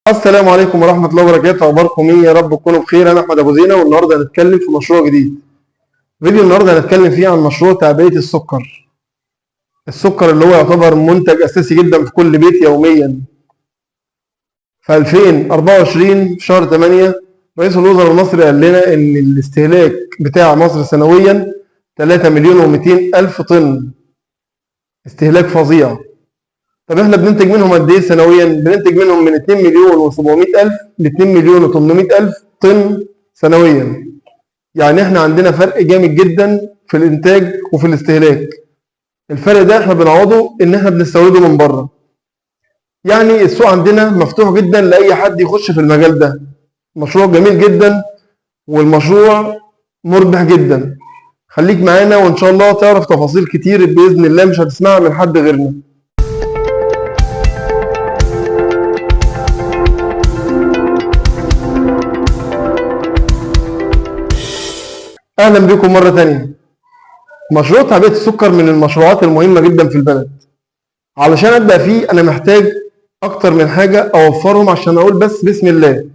السلام عليكم ورحمة الله وبركاته. أخباركم إيه؟ يا رب تكونوا بخير. أنا أحمد أبو زينة، والنهاردة هنتكلم في مشروع جديد. فيديو النهاردة هنتكلم فيه عن مشروع تعبئة السكر. السكر اللي هو يعتبر منتج أساسي جدا في كل بيت يوميا. في 2024 في شهر 8 رئيس الوزراء المصري قال لنا إن الاستهلاك بتاع مصر سنويا 3 مليون و200 ألف طن، استهلاك فظيع. طب احنا بننتج منهم قد ايه سنويا؟ بننتج منهم من 2 مليون و700 الف ل 2 مليون و800 الف طن سنويا. يعني احنا عندنا فرق جامد جدا في الانتاج وفي الاستهلاك. الفرق ده احنا بنعوضه ان احنا بنستورده من بره. يعني السوق عندنا مفتوح جدا لاي حد يخش في المجال ده. مشروع جميل جدا والمشروع مربح جدا. خليك معانا وان شاء الله تعرف تفاصيل كتير باذن الله مش هتسمعها من حد غيرنا. اهلا بكم مرة تانية. مشروع تعبئة السكر من المشروعات المهمة جدا في البلد. علشان ابدا فيه انا محتاج اكتر من حاجة اوفرهم عشان اقول بس بسم الله.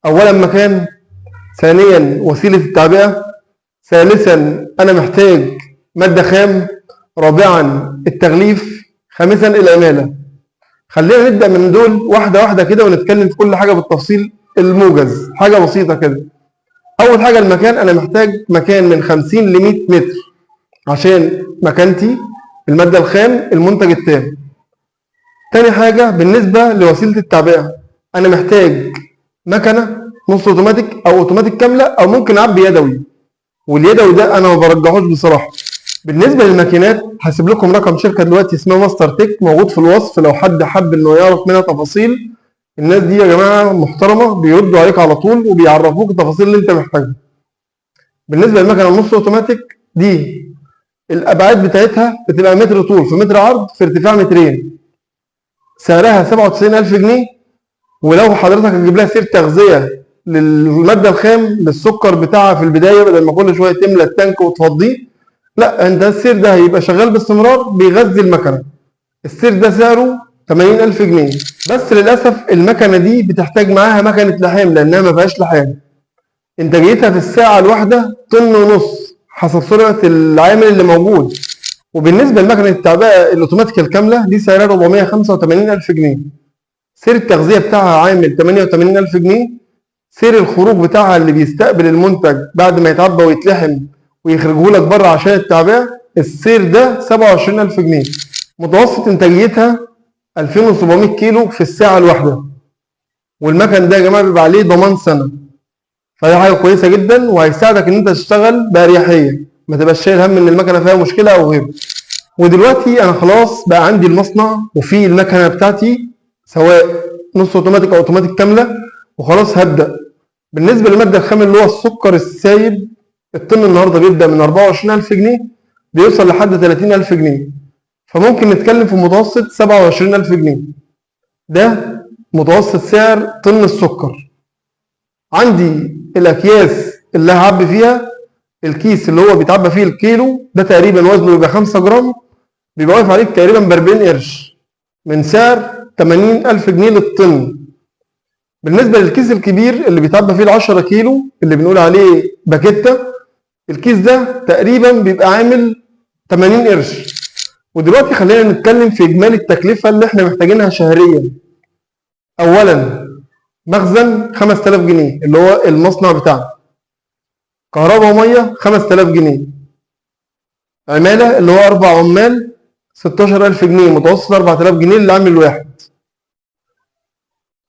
اولا مكان، ثانيا وسيلة التعبئه، ثالثا انا محتاج مادة خام، رابعا التغليف، خامسا العمالة. خلينا نبدا من دول واحدة واحدة كده ونتكلم في كل حاجة بالتفصيل الموجز، حاجة بسيطة كده. اول حاجة المكان، انا محتاج مكان من 50 ل 100 متر عشان مكانتي، المادة الخام، المنتج التام. تاني حاجة بالنسبة لوسيله التعبئه، انا محتاج مكنه نص اوتوماتيك او اوتوماتيك كاملة، او ممكن اعبي يدوي، واليدوي ده انا ما برجحوش بصراحة. بالنسبة للماكينات هسيب لكم رقم شركة دلوقتي اسمها ماستر تك، موجود في الوصف لو حد حب انه يعرف منها تفاصيل. الناس دي يا جماعة محترمه، بيردوا عليك على طول وبيعرفوك التفاصيل اللي انت محتاجها. بالنسبة للمكنه النص اوتوماتيك دي الابعاد بتاعتها بتبقى متر طول في متر عرض في ارتفاع مترين، سعرها 97000 جنيه. ولو حضرتك هتجيب لها سير تغذية للمادة الخام للسكر بتاعها في البداية، بدل ما كل شوية تملى التانك وتفضيه، لا انت السير ده هيبقى شغال باستمرار بيغذي المكنه. السير ده سعره 80000 جنيه. بس للاسف المكنه دي بتحتاج معاها مكنه لحام لانها ما فيهاش لحام. انتاجيتها في الساعة الواحدة طن ونص حسب سرعة العامل اللي موجود. وبالنسبة لمكنه التعبئه الاوتوماتيك الكاملة دي سعرها 485000 جنيه. سير التغذية بتاعها عامل 88000 جنيه. سير الخروج بتاعها اللي بيستقبل المنتج بعد ما يتعبى ويتلحم ويخرجه لك بره عشان التعبئه، السير ده 27000 جنيه. متوسط انتاجيتها 2700 كيلو في الساعة الواحدة. والمكن ده يا جماعة بيبقى عليه ضمان سنة، فدي حاجة كويسة جدا وهيساعدك ان انت تشتغل باريحية، ما تبقاش شايل هم ان المكنه فيها مشكلة او غيره. ودلوقتي انا خلاص بقى عندي المصنع وفي المكنه بتاعتي سواء نص اوتوماتيك او اوتوماتيك كاملة، وخلاص هبدا. بالنسبة للمادة الخام اللي هو السكر السايب، الطن النهارده بيبدا من 24000 جنيه بيوصل لحد 30000 جنيه، فممكن نتكلم في متوسط 27000 جنيه. ده متوسط سعر طن السكر. عندي الاكياس اللي هعبي فيها، الكيس اللي هو بيتعبى فيه الكيلو ده تقريبا وزنه بيبقى 5 جرام، بيبقى واقف عليك تقريبا ب 40 قرش من سعر 80000 جنيه للطن. بالنسبة للكيس الكبير اللي بيتعبى فيه ال 10 كيلو اللي بنقول عليه باكيتا، الكيس ده تقريبا بيبقى عامل 80 قرش. ودلوقتي خلينا نتكلم في اجمالي التكلفة اللي احنا محتاجينها شهريا. اولا مخزن 5000 جنيه اللي هو المصنع بتاعنا، كهرباء ومية 5000 جنيه، عماله اللي هو 4 عمال 16000 جنيه، متوسط 4000 جنيه للعامل الواحد.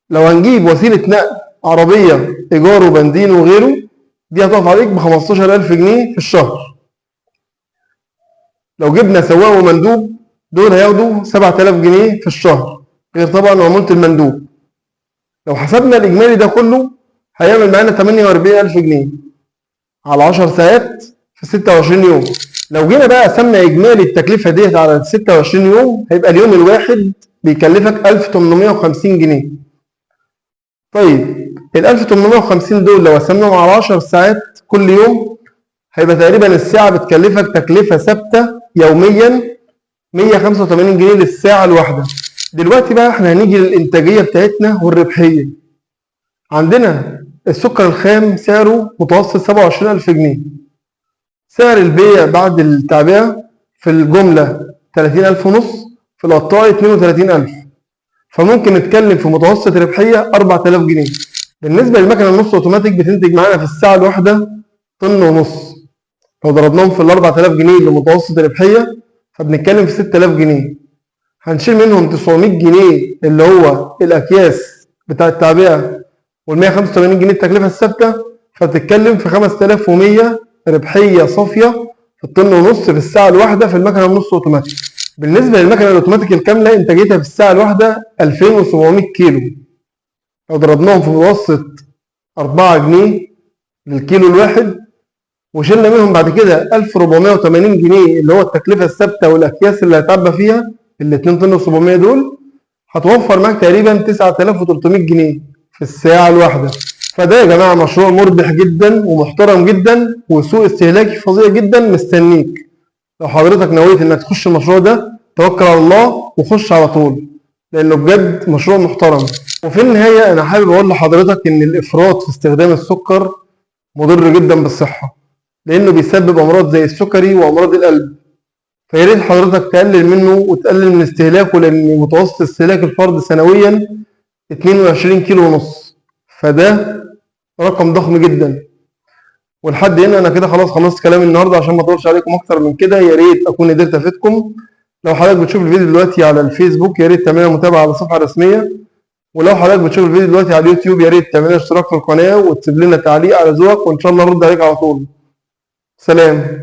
لو هنجيب وسيلة نقل عربية ايجار وبنزين وغيره، دي هتقف عليك ب 15000 جنيه في الشهر. لو جبنا سواق ومندوب دول هياخدوا 7000 جنيه في الشهر، غير طبعا عمولة المندوب. لو حسبنا الاجمالي ده كله هيعمل معانا 48000 جنيه على 10 ساعات في 26 يوم. لو جينا بقى قسمنا اجمالي التكلفة ديت على 26 يوم، هيبقى اليوم الواحد بيكلفك 1850 جنيه. طيب ال 1850 دول لو قسمناهم على 10 ساعات كل يوم، هيبقى تقريبا الساعة بتكلفك تكلفة ثابتة يوميا 185 جنيه للساعة الواحدة. دلوقتي بقى احنا هنيجي للإنتاجية بتاعتنا والربحية. عندنا السكر الخام سعره متوسط 27000 جنيه. سعر البيع بعد التعبئة في الجملة 30000 ونص، في القطاعي 32000، فممكن نتكلم في متوسط ربحية 4000 جنيه. بالنسبة للمكنة النص اوتوماتيك بتنتج معانا في الساعة الواحدة طن ونص. لو ضربناهم في ال 4000 جنيه اللي متوسط ربحية فبنتكلم في 6000 جنيه. هنشيل منهم 900 جنيه اللي هو الأكياس بتاع التعبئة وال 185 جنيه التكلفة الثابتة، فتتكلم في 5100 ربحية صافية في الطن ونص في الساعة الواحدة في المكنة النص اوتوماتيك. بالنسبة للمكنة الأوتوماتيك الكاملة إنتاجيتها في الساعة الواحدة 2700 كيلو. لو ضربناهم في متوسط 4 جنيه للكيلو الواحد، وشلنا منهم بعد كده 1480 جنيه اللي هو التكلفة الثابتة والأكياس اللي هتعبى فيها ال 2 طن و700 دول، هتوفر معاك تقريبا 9300 جنيه في الساعة الواحدة. فده يا جماعة مشروع مربح جدا ومحترم جدا وسوق استهلاكي فظيع جدا مستنيك. لو حضرتك نويت انك تخش المشروع ده توكل على الله وخش على طول، لانه بجد مشروع محترم. وفي النهاية انا حابب اقول لحضرتك ان الافراط في استخدام السكر مضر جدا بالصحة، لانه بيسبب امراض زي السكري وامراض القلب. فيا ريت حضرتك تقلل منه وتقلل من استهلاكه، لان متوسط استهلاك الفرد سنويا 22 كيلو ونص، فده رقم ضخم جدا. ولحد هنا انا كده خلاص خلصت كلامي النهارده، عشان ما اطولش عليكم اكتر من كده. يا ريت اكون قدرت افيدكم. لو حضرتك بتشوف الفيديو دلوقتي على الفيسبوك يا ريت تعملنا متابعه على الصفحة الرسمية، ولو حضرتك بتشوف الفيديو دلوقتي على اليوتيوب يا ريت تعملنا اشتراك في القناة وتسيب لنا تعليق على ذوقك، وان شاء الله نرد عليك على طول. سلام.